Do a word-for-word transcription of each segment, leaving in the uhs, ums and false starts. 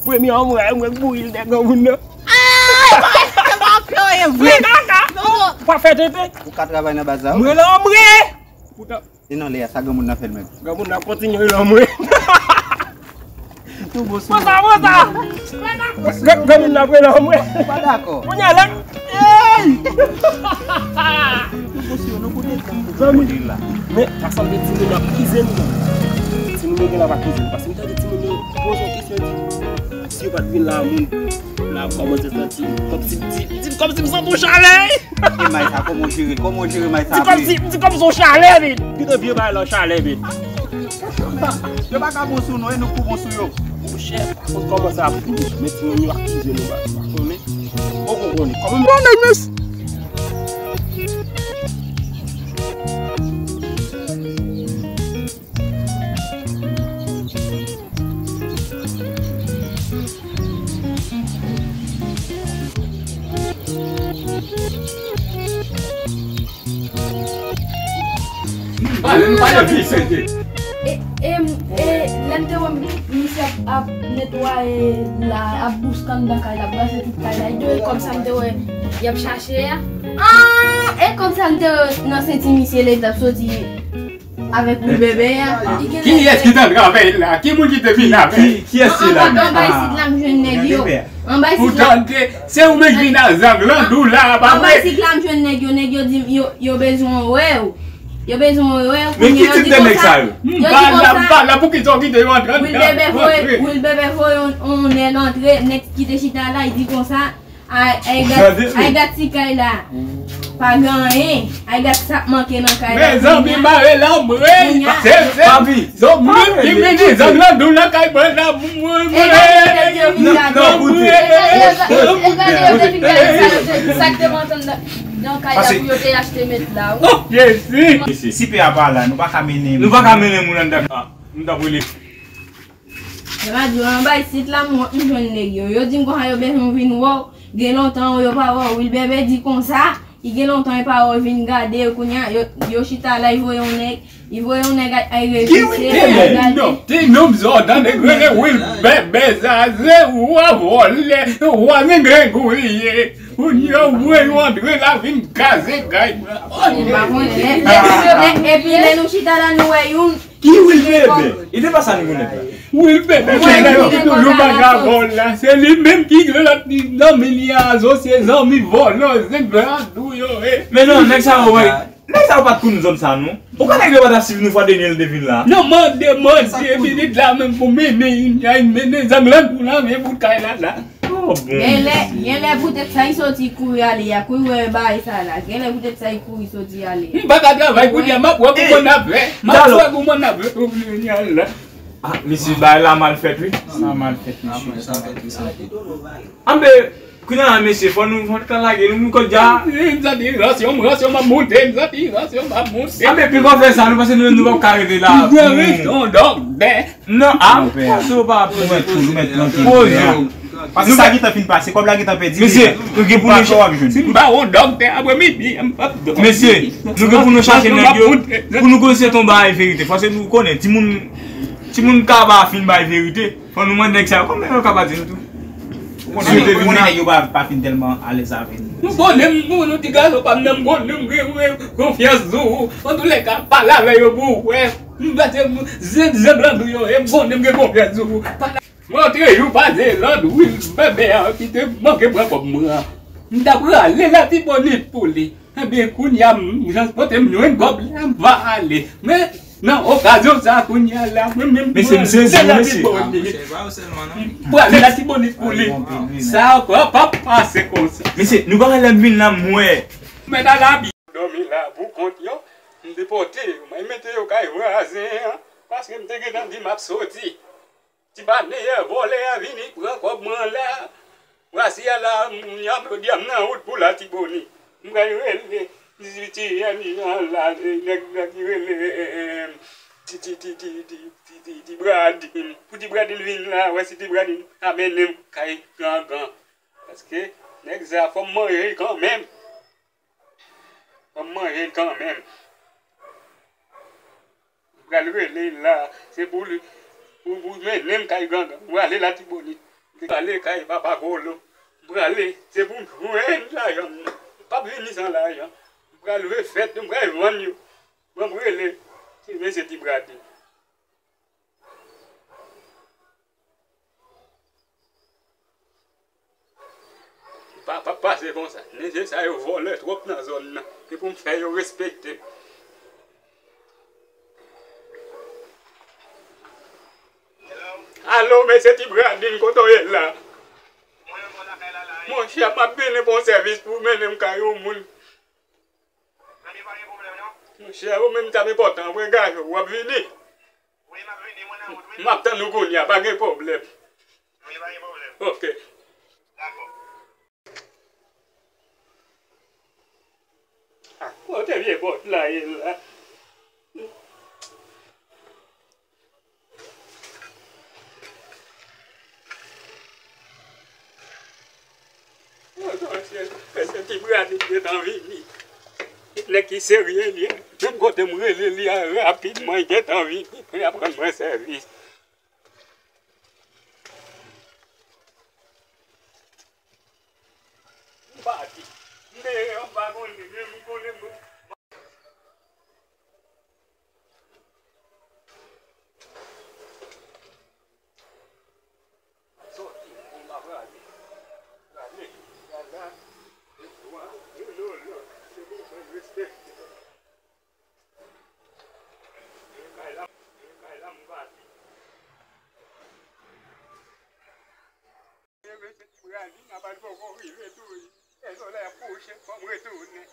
Premye anmwe a, mwen k bouri l dèyè granmoun nan. Ay, se pa ploye vre. Mwen kaka. Non, non. Pa fè tenten. Ou ka travay nan baz la wi. Mwen lanmwe. Poutan. E nan lè a, sa granmoun nan fè l menm? Granmoun nan kontinye lanmwe. Tou bon sou mwen. Pran sa, pran sa. Granmoun nan pran lanmwe. Ou pa dakò? Kounye a la. Ey! Tou bon sou yo, nou koute tan pou kote la. Men, sa sanble timoun yo ap kize nou. Timoun yo gen la pa kize nou. Paske m tande timoun yo poze yon kesyon, di, si yo pa t vin la, moun la ap kòmanse santi kòmsi, di, di kòmsi m santi yon chalè. E may sa, kòman w jere l? Kòman w jere may sa apre? Di kòmsi, di kòmsi yon chalè, men. Pito vye bagay la yon chalè, men. Yo pa ka bon sou nou, e nou k pou bon sou yo. Monchè, pa konn kòman sa ap fini, men timoun yo akize nou, pa, pa konnen. Poko konnen. Kòman. Bon, nèg, mès. Pale, nou pale plis, mesye. E, e, e, lè m te wè misye ap, ap netwaye la, ap bouskan anndan kay la, ap brase tout kay la, e de kòb sa m te wè y ap chache a. Ah, e kòb sa m te wè nan senti misye lè l t ap soti avèk Wil Bèbè a. Kiyès ki t antre avè l la? Ki moun ki te vin avè l? Ki, kiyès ki la menm? Anba isit la, m jwenn nèg yo. Anba isit la. Poutan, se ou menm ki vin a zanglandou la, pa vre? Anba isit la, m jwenn nèg yo, nèg yo di m yo, yo bezwen wè w. Yo bezwen wè w. Men ki tip de nèg sa yo? M pa la, m pa la, poukisa w kite yo antre anndan? Wil Bèbè voye, Wil Bèbè voye yon, yon nèg antre, nèg ki te chita la, li di konsa, Ay, ay, gad, ay, gad ti kay la. Pa gen anyen. Ay, gad sa k manke nan kay la. Mezanmi, mare lanmwe. Se, se, se moun ki vini zanglandou nan kay mwen la. E gade yo te vin gade. E gade yo te vin gade sa yo te, sa k te mantan nan, nan kay la pou yo te achte met la, wi. Oh, Jezi. Si pè a pa la, nou pa ka mennen moun. Nou pa ka mennen moun anndan. Ah, m t ap rele. Radyo anba isit la, m wont m jwenn nèg yo. Yo di m konsa yo bezwen vin wè w. Gen lontan yo pa wè w. Wil Bèbè di konsa, li gen lontan li pa wè w, vin gade yo kounye a, yo, yo chita la, li voye yon nèg, li voye yon nèg al, al revise, al gade. Ti nonm sa w tande k rele Wil Bèbè sa, se wa vòlè, wa men grangou li ye. Kounye a w voye yo antre la vin kraze kay mwen. M pa konnen. Epi, epi lè nou chita la, nou wè youn. Ki Wil Bèbè? E te pa sa nou konnen la. Wil Bèbè, se nèg ki toujou vagabon la. Se li menm ki gen lòt zanmi li a, asosye zanmi vòlò, zanglandou yo ye. Men non, nèg sa yo, wè. Nèg sa yo pa t konn zòn sa, non. Ou kwè nèg yo pa t ap swiv nou fwa dènye l te vin la? Non, mande, mande, minit la menm pou mennen, y a mennen zanglandou la, men bout kay la, la. Oh, bon. Genlè, genlè poutèt sa, li soti kouri ale a, kouri wè bagay sa la. Genlè poutèt sa, li kouri soti ale a. M pa ka travay kounye a, m ap wè pou mòn ap fè. M ap wè pou mòn ap fè kounye a la. Ah, mesye, bagay la mal fèt, wi. Sa mal fèt, mesye. Anben, kounye a, mesye, fò nou, fò nou ka lage, nou, nou kòdja. M santi ransyon, ransyon m ap monte, m santi ransyon m ap monte. Anben, pi pa fè sa, nou, paske nou, nou p ap ka rete la. M bezwen rete yon dòktè. Non, a, pase w pa ap poze tou, mèt tranke. Poze w. Paske sa gentan fin pase, kòb la gentan pèdi. Mesye, nou gen pou nou chache. Si m pa yon dòktè, apre midi, m p ap dòmi. Mesye, nou gen pou nou chache nèg yo, pou nou konnen se yon bagay verite. Paske nou konnen, timoun, timoun ka pa fin bay verite. Fò nou mande nèg sa yo, kòman yo ka pa di nou tou? Ou konnen, ou konnen nèg yo pa, pa fin tèlman alèz avè nou. M konnen, m konnen ti gason pa m nan, m konnen m gen, gen konfyans sou ou. Antoulèka, pale avè yo pou w wè. M pase, m, zen, zanglandou yo ye, m konnen m gen konfyans sou ou. Montre yo pa Zeland, Wil Bèbè a ki te manke pran kòb mwen an. M t ap prale Latibonit pou li. Ebyen, kounye a, m, jan pote m jwenn kòb la, m va ale. Men, nan okazyon sa a, kounye a la, mwen menm, mesye, m sezi, mesye. M prale Latibonit pou li. Sa ankò p ap pase konsa. Mesye, nou pa wè lè m vin la, m wè. Mèt al abi. Dòmi la pou kont yo, m depòte yo, mwen mete yo kay vwazen an, paske m te gentan di m ap soti. Ti baneyè vòlè a vini pran kòb mwen la. Vwasi a la, m, y ap, jodi a m nan wout pou Latibonit. M pral rele ti, ti, ti, la, nèg, nèg ki rele, eh, eh, ti, ti, ti Bradin. Pou ti Bradin vin la, wè si ti Bradin ka mennen m kay gangan. Paske nèg sa fò m manje l kanmenm. Fò m manje l kanmenm. M pral rele l la. Se pou li, pou, pou mennen m kay gangan. M prale Latibonit. M prale kay papa Kolo. M prale, se pou m jwenn lajan m nan. M p ap vini san lajan. M pral refèt yo, m pral vann yo. Mwen m rele ti mesye Ti Bradin. Pa, pa pase konsa. Mesye sa yo vòlè twòp nan zòn nan. Se pou m fè yo respekte m. Alo, mesye Ti Bradin, kote w ye la? Monchè, m ap vini pou yon sèvis pou mennen m kay yon moun. Monchè, ou menm t ap enpòtan, ou engaje, w ap vini? M ap tann ou kounye a, pa gen pwoblèm. Ok. Ah, kote vye bòt la ye la? Mesye Ti Bradin gentan vini. Nèg ki serye li ye. Menm kote m rele li a rapidman, li gentan vini. Li ap rann mwen sèvis. M pati. M deyò, m pa konnen, men m konnen m sòti, m pa prale. Prale, prale, lwa, lolo, se pou mwen respekte. Kay la, kay la, m pati. Mesye Ti Bradin, m ap al poko rive tou wi. Lè solèy ap kouche, fò m retounen.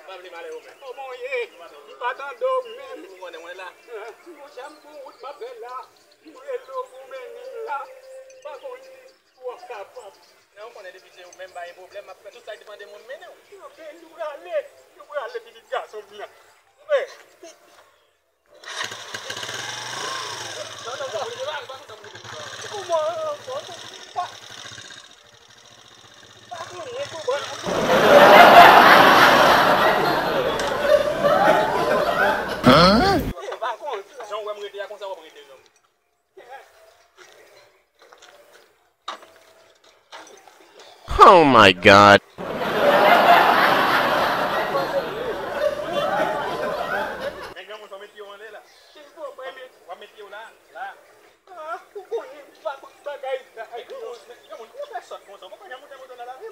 Pa vle pale ou menm. Kòman w ye? M pa tande w menm. Ou konnen mwen la. Monchè, m gon wout m ap fè la. M rele w pou w mennen m la. M pa konn si w ap kapab. Nan, ou konnen depi se ou menm, pa gen pwoblèm, m ap fè tout sa k depann de mwen, m mennen w. Ok, nou prale. Nou prale, pitit gason m nan. Wi. Jan w wè m rete a, konsa w ap rete, zanmi. Oh my God. Men granmoun, fò mete yo anlè la. W ap mete yo la, la. Granmoun, granmoun, ou fè sòt konsa, ou pa janm monte moto nan lavi.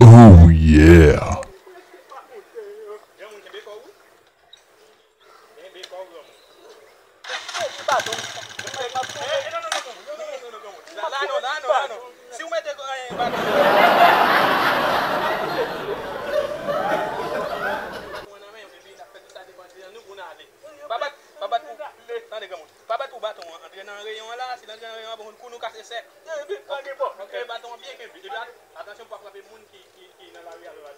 Oh yeah. Granmoun, kenbe kò w wi. Kenbe kò w, granmoun. Sezi baton. Eh, eh, non, non, non, granmoun. Non, non, non, non, granmoun. La, la, non, la, non, la, non. Si w mete kò, eh, baton. Mwen nan men w, epi n ap fè tout sa depann de nou pou n ale. Pa bat, pa bat pou, tande, granmoun. Pa bat pou baton an antre nan reyon an la, si l antre nan reyon an, bon, kou nou kase sèk. Ok, baton an byen kenbe. Epi at-, atansyon pou w pa frape moun ki, ki, ki nan lari a lè w al.